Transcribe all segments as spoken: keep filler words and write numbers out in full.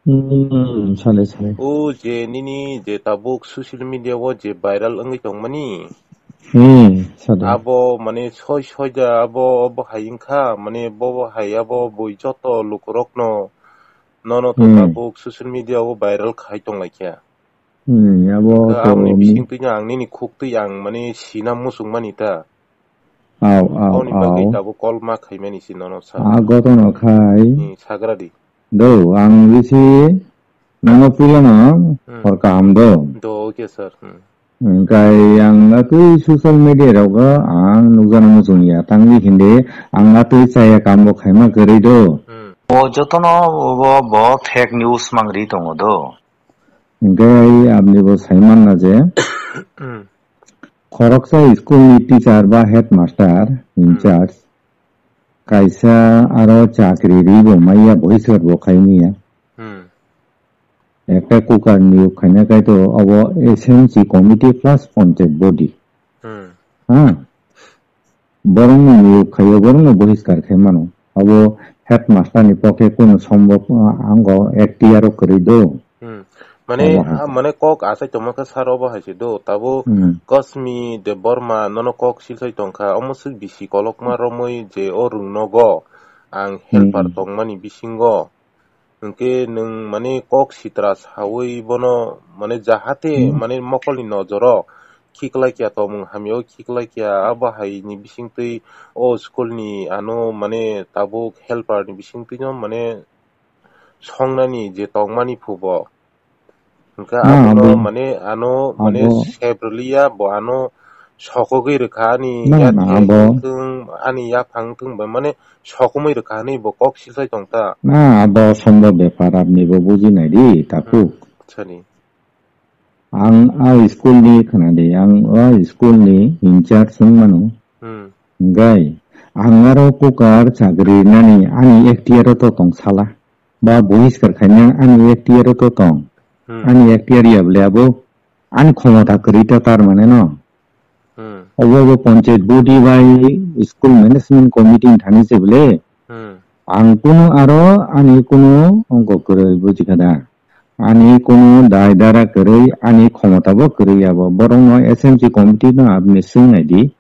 Hmm, sale, sale. O je nini je tabuk social media o je viral wngwi tongmani. Hmm, sale. Abo mane soi soida abo, abo hai wngkha, mane bo bo hai abo bui joto lukurokno nono to Hmm. tabuk social media o viral khai tonglaikha. Hmm, abo Kha to aboni mi- bisingtwino ang nini khuktwi ang mane sina muchungmani ta. Au, au, Aboni bagwi au. tabuk call ma khaimani si nono sa. A gotono khai. Hmm, sagra di. Do, ang bisi nono puilano Hmm. hor kaham do. Do, okay, sir. Hmm. Hwnkhe ang atwi social media rogo ang nukjana muchung ya. Tangwi hindi ang atwi chaya kambo khaima kwrwi do. Hmm. O jotono bo, bo fake news mangri tongo do. Hwnkhe aboni bo saimanna je Hmm. khoroksa school ni teacher ba headmaster in Hmm. charge kaisa aro chakri ribo maya bohiskar bo khaimaya. Hmm. Ekta cooker niyok khaina kaitor obo S M C committee plus panchayat body. Hmm. Ha? Borokno niyok khaio, borokno bohiskar khai mano. Abo headmaster ni pokhe kunu sombok, ah, ango F T R o kwrwi do. Hmm. Mane, Obo hai. Ah, mane kok asai tongma khe sir obo hai se do. Tabuk Hmm. Kosmi Debbarma nono kok silsai tongkha. Omo swk bisi kolokma romwi je o rwngnogo ang helper Hmm. tongmani bisingo. Hwnkhe nwng mane kok sitra sawi bono mane jahate Hmm. mane mokolni nojoro khiklai kya, tongmung hamya o khiklai kya, abo hai ni bisingtwi o school ni ano mane tabuk helper ni bisingtwino mane songnani je tongmani phubo. Hwnkhe Ah, abono abo, mane ano mane abo. Sep rwliya, bo ano sokogwi rwkha ani Na, na, yatwi abo. Wngthung, ani yaphang wngthung bai mane sokomwi rwkha hinwi bo kok silsai tongkha. Na, abo sombok bepar aboni bo buji nai di, takhuk. Hmm, sani. Ang a school ni khna di, ang a school ni in charge wng mano. Hmm. Hwnkhe ang aro cooker chakri nani ani F T R o to tong sala. Ba bohiskar khaina ani F T R o to tong. Hmm. Ani F T R ya bole abo ani khomota kwrwi ta tar mane no. Hmm. Obo bo panchayat body bai school management committee ni thani se bole. Hmm. Ang kunu aro ani kunu ongko kwrwi buji kha da. Ani kunu dai dara kwrwi ani khomota bo kwrwi abo. Borok no S M C committee no aboni swng nai di.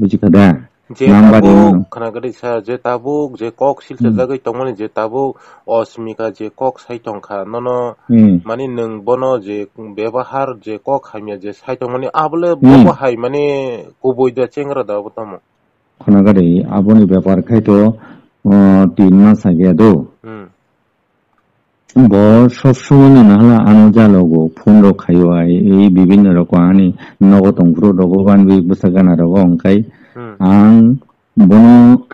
Buji kha da? Je Nang bari tabuk mano. Khna gari sa, je tabuk, je kok silsa Hmm. jagwi tongmani, je tabuk Osmika je kok sai tongkha, nono Hmm. mani nwng bono je bebahar, je kok hamya je sai tongmani, abole Hmm. bobo hai mani kubui da chengra da abo tamo. Khna gari aboni bepar khai to, uh, tin mas age do. Hmm. Bo sob somoi no nahla ano jalogo phone rok khaio ai, ei bibinno rok ani nogo tongphuru rogo banbi bwsa gana rogo hwnkhe Hmm. ang bono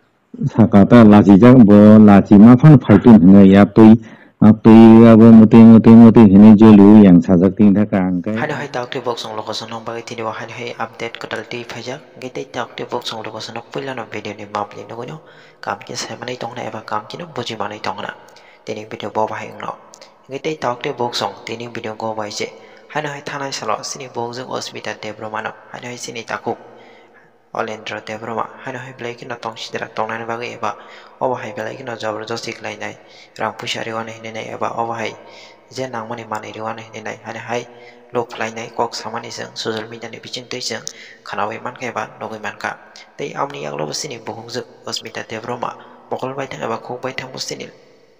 saka ta lachijak, bo lachima phano phaitun hwnwi yaptwi, yaptwi abo mwtwi mwtwi mwtwi hwnwi joliui yang sajak tini thaka hwnkhe. Haino hai taktwi bok chwng logo chwng nokbar tini bo haino hai update kwtal twi phaijak, hwnkhe tei taktwi bok chwng logo chwng nok puilano video ni map ni nugwino kam khe sai manwi tongna eba kam khe no buji manwi tongna. Tini video bo bahai wngno. Hingke tei tok tei buk song tini video go bai se. Haino hai thanai salo chini bukjwk Osmita Debbarma no, haino hai chini takhuk Olendra Debbarma, haino hai belai kheno tong sidra tongnani bagwi eba obo hai belai kheno jabardasti khlainai, rang puisa rwani hinwi nai eba obo hai je nangmani manwi rwani hinwi nai, haino hai lob khlainai kok samani chwng social media ni bisingtwi chwng khnaui mankha eba nugui mankha. Tei amoni yagulo bo chini bukhukjwk Osmita Debbarma mokol baithang eba khuk baithang bo chini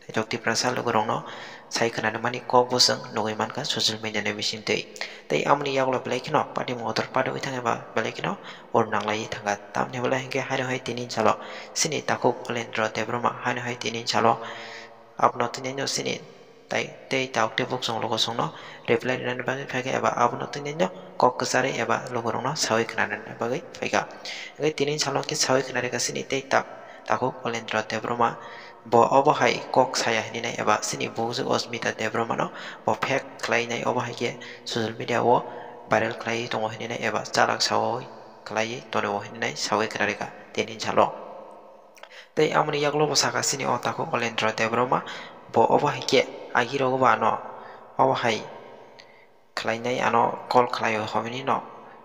Naithok Tiprasa lugurokno sai khwnani mani kok bo chwng nugui mankha social media ni bisingtwi. Tei amoni yagulo belai kheno party motor party oi thangba belai kheno ur nanglai thangkha. Tamni hwnba hinkhe haino hai tini salo chini takhuk Olendra Debbarma haino hai tini salo abono tini no chini tai tei tok tei buk chwng logo chwngno reply rwnani bagwi phaikha eba abono tini no kok kwcharwi eba lugurokno saui khwnani bagwi phaikha. Hingke tini salo khe saui khwnarikha chini tei tak takhuk Olendra Debbarma. Bo obo hai kok saya hinwi nai eba chini bukjwk Osmita Debbarma no bo fake khlai nai obo hai khe social media o viral khlai tongo hinwi nai eba chalak saui khlai tongo hinwi nai saui khna rikha tini salo. Tei amoni yagulo bo sakha chini o takhuk Olendra Debbarma bo obo hai khe agi rogo bo ano obo hai khlainai ano call khlaio homini no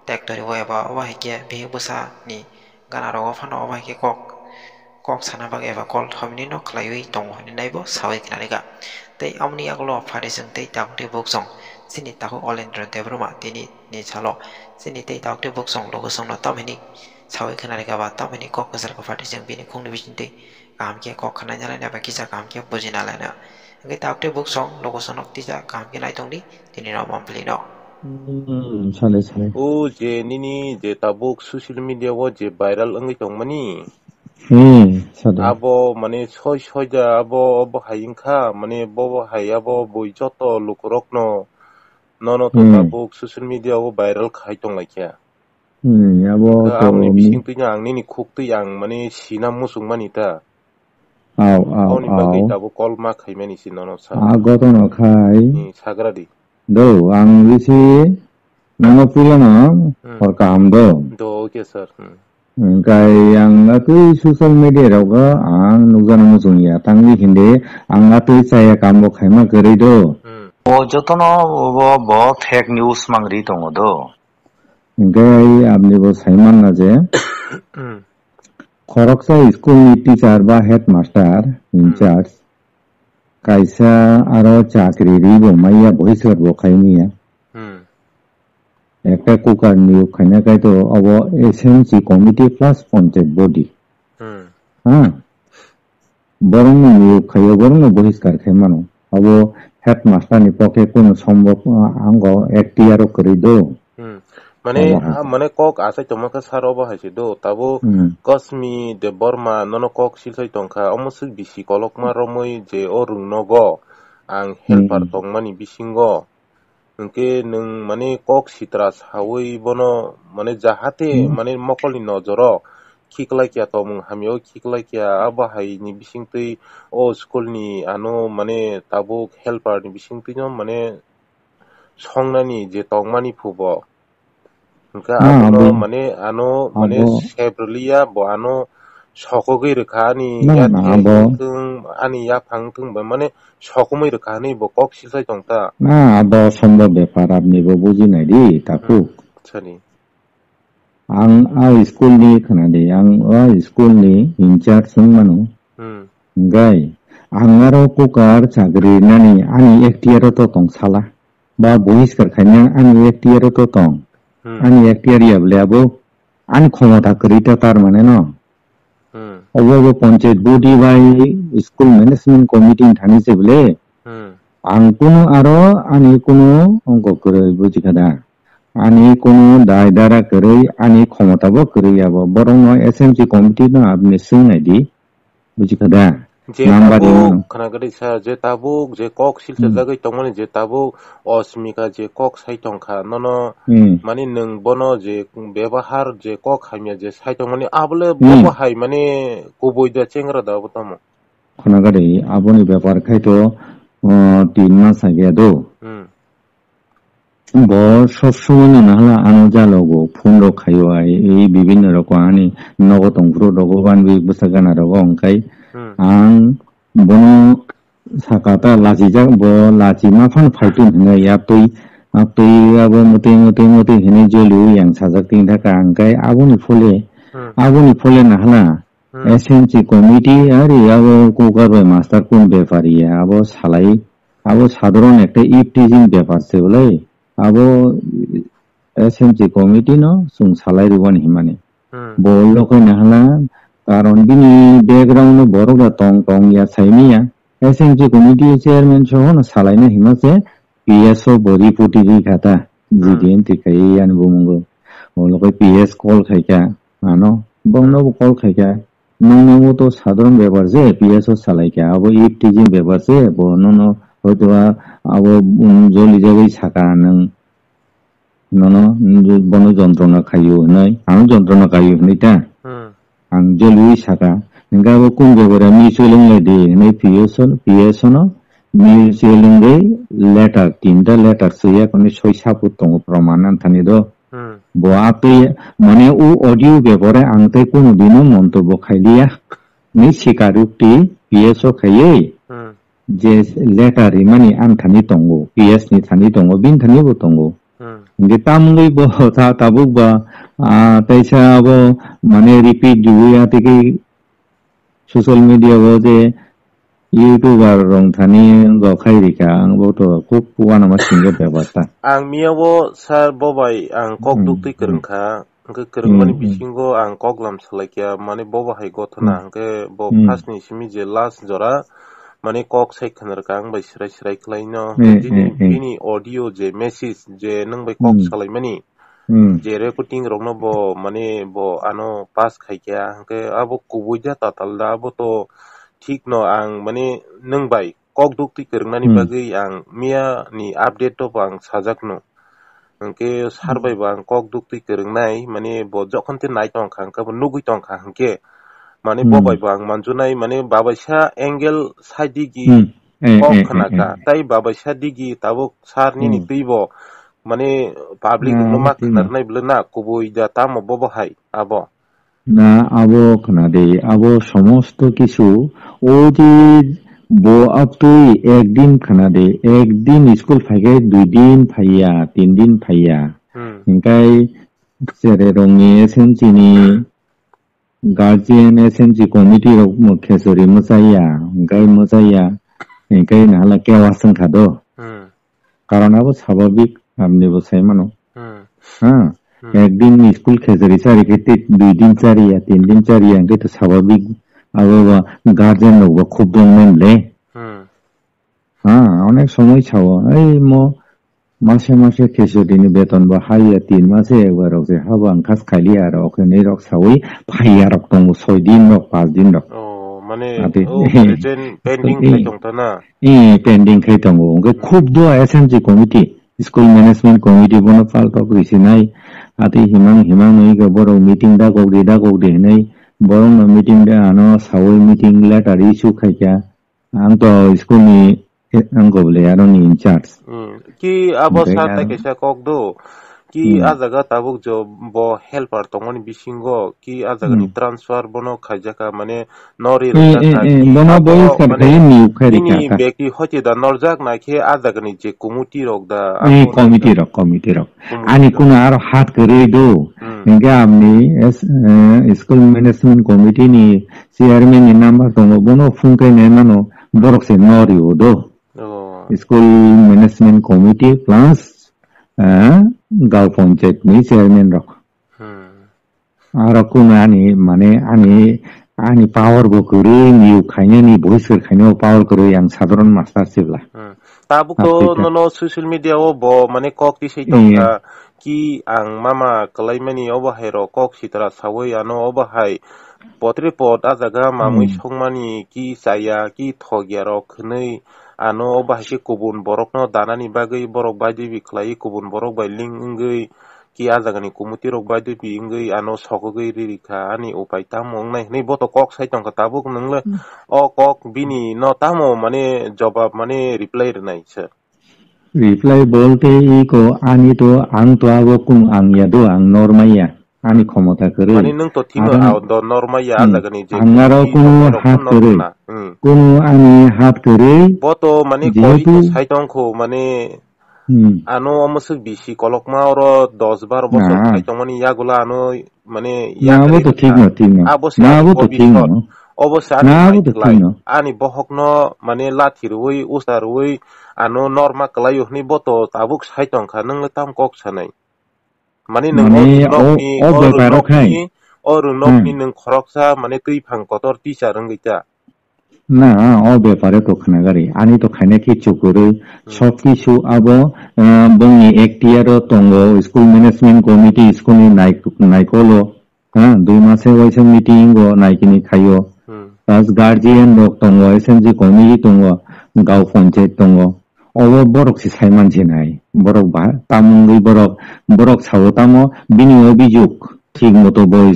tek tori o eba obo hai khe bihik bwsa ni gana rogo phano obo hai khe kok kok sana bagwi eba call hamni no khlaiwi tongo hwnwi naibo sawi khnarikha. Tei amoni yagulo pharising tei tabuk tei buksong chini takhuk Olendra Debbarma tini ni salo chini tei tabuk tei buksong logosongno tamhini sawi khnarikha ba tamhini kok kwchar kha pharising bini khungni bisingtwi kaham khe kok khna nalaina ba kisa kaham khe bujina laina. Hwnkhe tabuk tei buksong logosongno tisa kaham khe naitongdi tini no mampli no. Hmm, sale, sale. O je nini je tabuk social media o je viral wngwi tongmani. Hmm, sale. Abo mane soi soida abo, obo hai wngkha, mane bobo hai abo bui joto lukurokno nono to Hmm. tabuk social media o viral khai tonglaikha. Hmm, abo Kha to amoni mi- bisingtwino ang nini khuktwi ang mane sina muchungmani ta. Au, au, Aboni bagwi au. tabuk call ma khaimani si nono sa. A gotono khai. Hmm, sagradi. Do, ang bisi nono puilano Hmm. hor kaham do. Do, okay, sir. Hmm. Hwnkhe ang atwi social media rogo ang nukjana muchungya. Tangwi hindi ang atwi chaya kambo khaima kwrwi do. Hmm. O jotono bo, bo fake news mangri tongo do. Hwnkhe aboni bo saimanna je Hmm. khoroksa school ni teacher ba headmaster in Hmm. charge kaisa aro chakri ri bo maya bohiskar bo khaimaya. Hmm. Ekta cooker niyok khaina kaitor obo S M C committee plus panchayat body. Hmm. Ha? Borokno niyok khaio, borokno bohiskar khai mano. Abo headmaster ni pokhe kunu sombok, ah, ango F T R o kwrwi do. Hmm. Mane, Omo hai. Ah, mane kok asai tongma khe sir obo hai se do. Tabuk Hmm. Kasmi Debbarma nono kok silsai tongkha. Omo swk bisi kolokma romwi je o rwng nogo ang helper Hmm. tongmani bisingo. Hwnkhe nwng mane kok sitra sawi bono mane jahate Hmm. mane mokolni nojoro khiklai kya, tongmung hamyao khiklai kya, abo hai ni bisingtwi o school ni ano mane tabuk helper ni bisingtwi no mane songnani je tongmani phubo. Hwnkhe Ah, abono abo. mane ano mane Abo. sep rwliya bo ano sokogwi rwkha ani Na, na, yathai abo. wngthung ani yaphang wngthung ba mane sokomwi rwkha hinwi bo kok silsai tongta. Na, abo sombok bepar aboni bo bujinai di, takhuk. Hmm, sani. Ang a school ni khwnadi, ang a school ni in charge wng mano. Hmm. Hwnkhe ang aro cooker chakri rinani ani F T R o to tong sala. Ba bohiskar khaina ani F T R o to tong. Hmm. Ani F T R ya bole abo ani khomota kwrwi ta tar mane no. Hmm. Obo bo panchayat body bai school management committee ni thani se bole. Hmm. Ang kunu aro ani kunu ongko kwrwi buji kha da. Ani kunu dai dara kwrwi ani khomota bo kwrwi abo. Borok no S M C committee no aboni swng nai di. Buji kha da? Je Nang bari tabuk, mano. Khna gari sa, je tabuk, je kok silsa Hmm. jagwi tongmani, je tabuk, Osmika je kok sai tongkha, nono Hmm. mani nwng bono je bebahar, je kok hamya je sai tongmani, abole Hmm. bobo hai mani kubui da chengra da abo tamo? Khna gari, aboni bepar khai to, uh, tin mas hai do. Hmm. Bo sob somoi no nahala ano jalogo phone rok khaio ai, ei bibinno rok ani nogo tong phuru rogo banbi bwsa gana rogo hwnkhe Hmm. ang bono saka ta lachijak bo lachi ma phano phaitung hinwi yaptwi, aptwi abo mwtwi mwtwi mwtwi hinwi joliui yang sajak tini thaka hwnkhe aboni phole, Hmm. aboni phole nahala Hmm. S M C committee ari abo cooker bai master kun bepari ya abo salai. Abo sadharon ekta iptijin bepar se bwlai. Abo S M C committee no chwng salai rwani himani. Hmm. Bo lokoi nahala, karon bini background no borok da tong tong ya saimanya. S M C committee chairman soho no salaina hima se P S O bo report ri kha ta. Hmm. G D N twi kai yani bumungo. Bo lokoi P S call khai kha. Ano, bongno Hmm. bo call khai kha. Nung nangbo to sadharon bepar se, P S O salai kha, abo iptijin bepar se, bo nono hoito ba abo, um, joli jagwi saka nung, nono, bono jontrona khaio hinwi, ano jontrona khaio hinwi ta. Hmm. Ang joliui saka, hingke abo kun bepar mutual wng lai di hinwi P S O, P S O no mutual wngwi letter, tinta letter swiya koni soi saput tongo proman anthani do. Hmm. Bo atwi mane o audio bepare ang tei kunu dino montobo khailiya. Ni sikar ukti P S O khaiwi Hmm. je letter rimani ang thani tongo, P S ni thani tongo, bini thani bo tongo. Hmm. Hingke tamungwi bo ta tabuk ba, ah, teisa abo mane repeat riwi atike social media o je YouTuber rong thani wngkha khai rikha, ang bo to khub uanama singo bebak ta. Ang miya bo sir bo bai ang kok Hmm, duktwi hmm. kwrwng kha. Hwnkhe kwrwngmani Hmm, hmm. bisingo ang kok lam salaikha, mane bo bo hai gothona, Hmm. hwnkhe bo Hmm. first ni simi je last jora, mane kok sai khwna rwkha ang bai srai srai khlaino. Hmm, Hwnkhe bini, hmm, hmm. bini audio je message je nwng bai kok Hmm. salaimani, Hmm. je recording rokno bo, mane bo ano pass khaikha, hwnkhe abo kubui da tatal da, abo to thik no ang, mane nwng bai kok duktwi kwrwngnani Hmm. bagwi ang miya ni update to bo ang sajakno. Hwnkhe sir Hmm. bai bo ang kok duktwi kwrwngnai, mane bo jokhon te nai tongkha, hwnkhe bo nugwi tongkha, hwnkhe mane bo Hmm. bai bo ang manjunai, mane babaisa angle side digi Hmm. Eh, kok eh, eh, khna eh. kha, tai babaisa digi tabuk sir nini Hmm. twi bo, mane public Na, rokno ma twi na. khna rwnai bwle na, kubui da tamo bo bo hai abo. Na abo khna de, abo somosto kisu o je bo aptwi ekdin khna de, ekdin school phaikhai dui din phaiya, tin din phaiya. Hmm. Hingkai sere rongni S M C ni guardian S M C committee rok mo khesori mwchaiya, hingkai mwchaiya, hingkai nahala kewa swngkha do. Hmm. Karon abo sababik, amni bo sai mano. Hmm. Ha? Hmm. Ekdin ni school khejari chari khe tei dui din chari ya, tin din chari ya, hingke to sababik abo ba guardian rok ba khub dong men le. Hmm. Ha, onek somoi sao, ei mo mase mase khejari ni beton ba hai ya, tin mase ekbar rok se habo ang khas khaili aro okhe nei rok saui phai ya rok tongo soi din rok, pas din rok. Oh, mane, Ati, oh, present pending eh, khai tong ta na? Eh, pending khai tongo. Hingke khub do S M C committee. School Management Committee bono paltok risinai, ati himang himang nui khe borok meeting da kok di, da kok di hinui borokno meeting da ano saui meeting letter issue khaikha. Ang to school ni, eh, ang kobole aroni in charge. Hmm. Ki abo Okai sa ta ano. Kaisa kok do. Ki Hmm. a jaga tabuk jo bo helper tongmani bisingo ki a jagani Hmm. transfer bono khaijakha, mane nori Eh, rwkha eh, kha eh, ki bono abo bo sar mane khai ni ukhai bini rikha kha. Bekti hoite da norjak nai khe a jagani je committee rok da Eh, abo committee rok, committee rok. Committee Ani rok. Kuno aro hat kwrwi do. Hmm. Hingke amni es-, eh, school management committee ni chairman ni number tongo, bono phone khai nai mano, borok se nori o do. Oh. School management committee plus, eh, gaon panchayat ni chairman rok. Hmm. Aro kuno ani, mane, ani, ani power bo kwrwi, miyuk khainani, bohiskar khainani power kwrwi, ang sadharon master sibla. Hmm. Tabuk to Africa. Nono social media o bo, mane, kok tisai tongkha, Iya. Ki ang mama kwlaimani obo hai rok kok sitra saui ano obo hai potre pot a jaga mamui Hmm. songmani ki chaya ki thokya rok hwnwi ano obo hai khe kubun borokno danani bagwi borok baidwi bi khlai kubun borok bai link wngwi ki a jagani committee rok baidwi bi wngwi ano sogogwi riri kha ani upai tamo wngnai hwnwi bo to kok sai tongkha tabuk nwng le Hmm. o kok bini no tamo mane jobab mane reply rwnai sir. Reply bolte iko ani to ang to abo kung ang ya do ang normal ya. Ani khomota kwrwi. Mani nwng to thino Aro ang do normal ya a Hmm. jagani je Ang aro kung kung borok hat no kwrwi. Khna. Hmm. Kung ani hat kwrwi. Bo to mani Jehetu koi to sai tong kho mani Hmm. Ano omo swk bisi kolokma oro dos baro bosor Na. Khai tongmani yagulo ano mane Na, abo to thik no, thik no. Abo se Na, ani abo to thik no. Obo se ani Na, abo to thik no. Ani bohokno mane lathi rwi, usa rwi, ano norma kwlaio hwnwi bo to tabuk sai tongkha, nwng le tamo kok sanai? Mane nwng Mane o rwnokni, o, o o beparo khai. Rwnokni, o rwnokni Hmm. Nwng khoroksa mane twi phang kotor teacher wngwi ta. Na, o bepare to khna gari. Ani to khaina kichu kwrwi. Hmm. Sob kichu abo, ah, bongni ekhtiaro tongo, school management committee, school ni nai-, naikolo. Ha, dui mase waisa meeting o naikini khaio. Hmm. Plus guardian rok tongo, S M C committee tongo, gaon panchayat tongo. Obo borok se sai man se nai. Borok ba, tamungwi borok, borok sao tamo bini obijok thik moto bo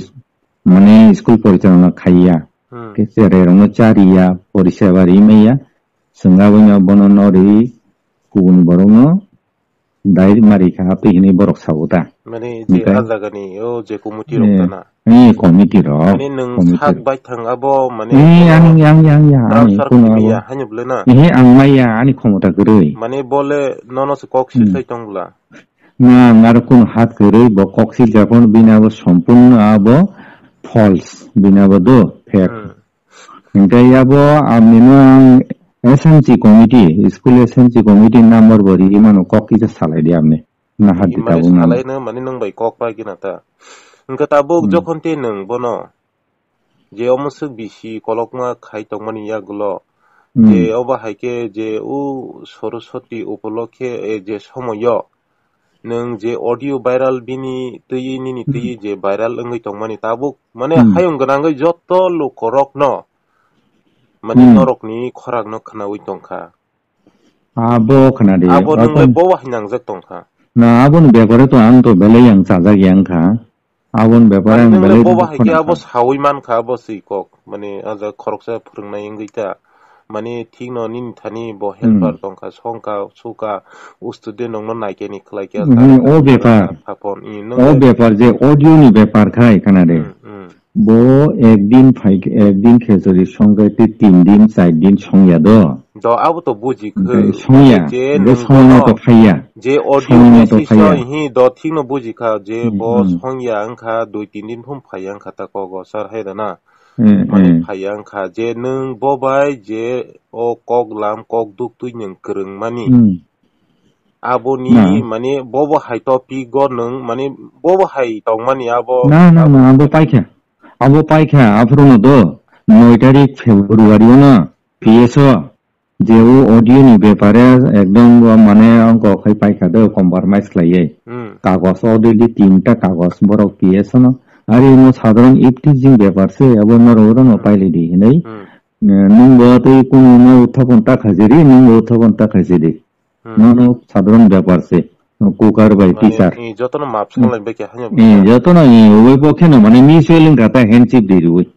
mane school porichalona khaiya. Hmm. Khe cherai rokno chariya, poriseba rimaya. Chwng abono bono no ri kubun borokno dai mari kha twi hinwi borok sao ta. Mane je Hingkhe? A jagani o je committee rok Eh, tana. Eh, committee rok, Mane nwng committee sak rok. Bai thang abo mane Eh, bono ang, ang, ang, ya, ang, transfer kuno khaiya abo. Haino bwle na? Eh, ang maya ani khomota kwrwi. Mane bole nono se kok Hmm. Sisai tong bwla? Na, ang aro kuno hat kwrwi, bo kok sijak phano bini abo sompurno abo false, bini abo do, fake. Hmm. Hingke yabo amni no ang S M C committee, school S M C committee number bo ri mano kok kisa salai di amni. Na hati Mane tabuk nang. Salai no mane nang bai kok pai gina ta. Hingke tabuk Hmm. Jokhon te nang bono. Je omo swk bisi kolokma khai tongmani yagulo. Hmm. Je obo hai khe je o Soroswati upolokhe, eh, je somoyo nwng je audio viral bini twi nini twi Hmm. Je viral wngwi tongmani tabuk mane Hmm. Hayung gwnangwi joto lukorokno mane Hmm. Norokni khorangno khwnawi tongkha. Abo khwna di. Abo nwng le bo wahai nangjak tongkha. Na aboni bepare to ang to belai yang chajak yang kha. Aboni bepare ang belai bo wahai khe abo sawi man kha abo si kok. Mane aja khoroksa phwrwngnai wngwi ta. Mane thik no nini thani bo helper tongkha, songkha, suka, o student rokno naikhe ni khlai khe. O bepar. O bepar je audio ni bepar khai khwna de. Hmm, hmm. Bo ekdin phai, ekdin khe jodi songkhe tei tin din, char din songya do. Do abo to buji khe. Songya, je songno to phaiya. Je audio message hi do thikno buji kha je bo songya wngkha dui tin din phum phaiya wngkha ta kogo sir hai da na. Mane phaiya wngkha je nwng bo bai je o kok lam kok duk twi nwng kwrwng mani. Aboni mane bobo hai topic go nwng mane bobo hai tongmani abo. Na, na, na, abo paikha. Abo paikha, aphuru no do. Noi tarik February o no P S o je o audio ni bepare ekdom bo mane ongko khai paikha do compromise khlaiwi. Hmm. Kagos already tinta kagos borok P S o no. Ari mo sadharon ifti jing bepar se abo norok oro no pailai di hinwi. Hmm. Nwng bo tei kunu no uthapon ta khaisidi, nwng bo uthapon ta khaisidi. Hmm. Nono sadharon bepar se. Cooker bai mane, tisa. I jotono map sanglai bai khe haino. I jotono i ubai pokhe no mane mutual wngkha ta handshake di rwi.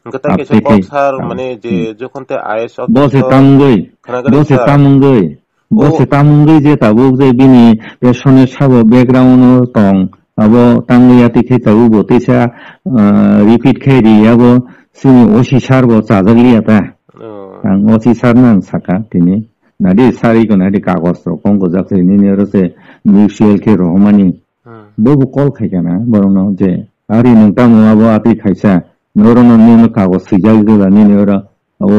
Hingkhe ta kesa kok sir mane je jokhon te I A S officer bo se tamungwi. Bo se tamungwi. Bo se tamungwi je tabuk je bini pesone sabo background o tong. Abo tangwi yati khe tabuk bo teisa, ah, repeat khe ri abo sini O C sir bo chajak liya ta. Oh. Ang O C sir no ang saka tini. Nadi sari ko nadi kagos rok kong gojak se nini oro se mutual khe rohormani. Hmm. Bobo call khai kana borokno je, "Ari nwng tamo abo atwi khaisa, norokno nini kagos swijak dila nini oro, o,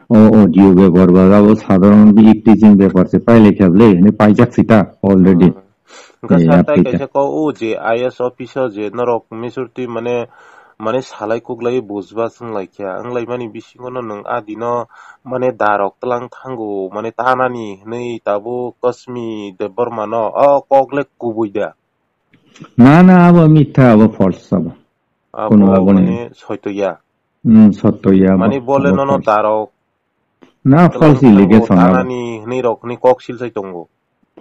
o audio bepar ba abo sadharon bihik teaching bepar se pailai kha bwle," hinwi paijak sita already. Hmm. Hwnkhe sir, tai kaisa kok o je I A S officer je norok majority mane, mane salai kuklai bujba chwng lai kha, wng lai mani bisingo no nwng a dino mane darok twlang thango, mane tanani hinwi tabuk Kasmi Debbarma no o kok le kubui da. Na, na, abo mitha, abo false abo. Abo kuno abo ni mane soito ya. Hmm, soito ya abo. Mane bole nono darok. Na, false allegation abo. Tanani hinwi rok ni kok sil sai tongo.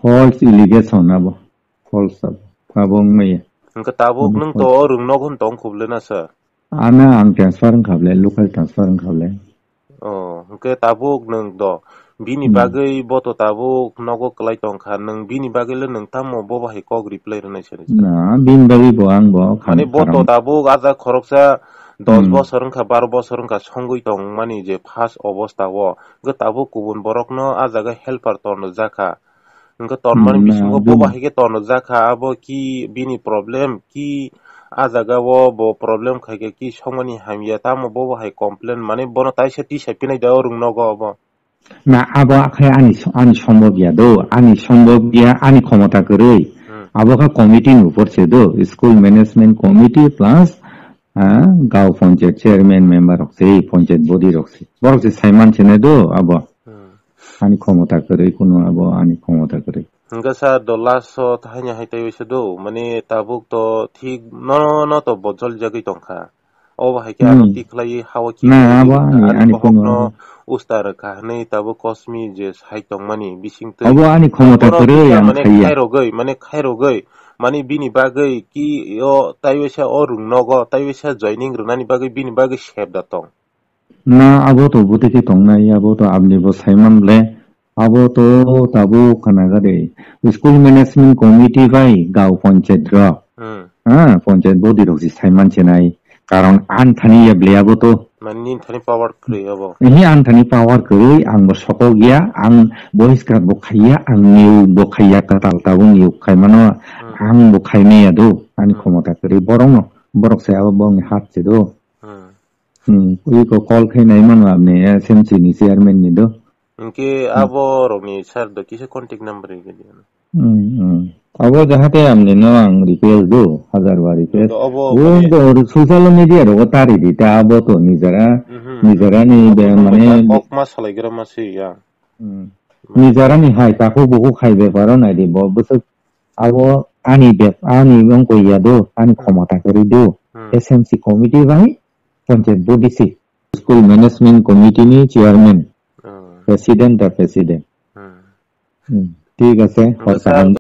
False allegation abo. False abo. Abo wngmaya. Hwnkhe tabuk nwng to o rwng nogo hwn tong khuble na sir? Ana ang transfer wngkha ble, local transfer wngkha ble. Oh, hwnkhe tabuk nwng do. Bini bagwi bo to tabuk nogo kwlai tongkha. Nwng bini bagwi le nwng tamo bo bahai kok reply rwnai sari? Na, bini bagwi bo ang bo khamani bo to tabuk aja khoroksa dos bosor wngkha, baro bosor wngkha songwi tongmani je first obostha o. Hwnkhe tabuk kubun borokno a jaga helper torno jakha. Hwnkhe tonmani bisingo bo bahai khe torno jakha, abo ki bini problem, ki a jaga o bo problem khai khe ki songmani hamya, tamo bo bahai complain, mane bono taisa tisa pinai da o rwng nogo obo. Na, abo akhai ani so-, ani sombok ya do, ani sombok ya, ani khomota kwrwi. Hmm. Abo kha committee ni upor se do, school management committee plus, ah, gao panchayat chairman member rok se, panchayat body rok se. Borok se saiman se nai do, abo. Hmm. Ani khomota kwrwi, kunu abo ani khomota kwrwi. Hwnkhe sir, do last o haino hai taiwi se do, mane tabuk to thik no, no to bo jolijagwi tongkha. Obo hai khe ano tikhlaiwi hawa ki na, abo ani, ani bohokno usta rwkha hwnwi tabuk Kosmi je sai tongmani bisingtwi. Abo ani khomota kwrwi ang mane khaiya. Khairogwi, mane khairogwi, mane bini bagwi ki o taiwisa o rwng nogo, taiwisa joining rwnani bagwi bini bagwi sep da tong. Na, abo to bwtwi khe tongnai, abo to aboni bo saiman le. Abo to tabuk khana gade. School management committee bai gao panchayat rok. Hmm. Ha, panchayat body rok si saiman chenai. Karon ang thani ya ble abo to. Mane nini thani power kwrwi abo. Ehe, ang thani power kwrwi, ang bo sokok ya, ang bohiskar bo khaiya, ang niyok bo khaiya, katal tabuk niyok khaimano, hmm, ang bo khaimaya do, ani, hmm, khomota kwrwi borok no, borok se abo bongni hat se do. Hmm. Hmm, iko call khai nai mano apni S M C ni chairman ni do. Hwnkhe Hmm. abo rokni sir do kisa contact number rwgwi di. Hmm, hmm. Abo jahate amni no ang request do, hajar bar request. Do abo Bo mane do social media rogo tari di ta abo to nijara, Mhm. nijara ni Abo be no mane mane kok ma salai gra ma si ya. Hmm. Nijara ni hai takhuk bukhuk hai beparo nai di bo bwswk abo ani bep-, ani wngkoi ya do, ani Hmm. khomota kwrwi do. Hmm. S M C committee bai panchayat body si. School management committee ni chairman, Hmm. president da president. Hmm. Hmm. Thik ase, Hwnkhe hor sir, kaham.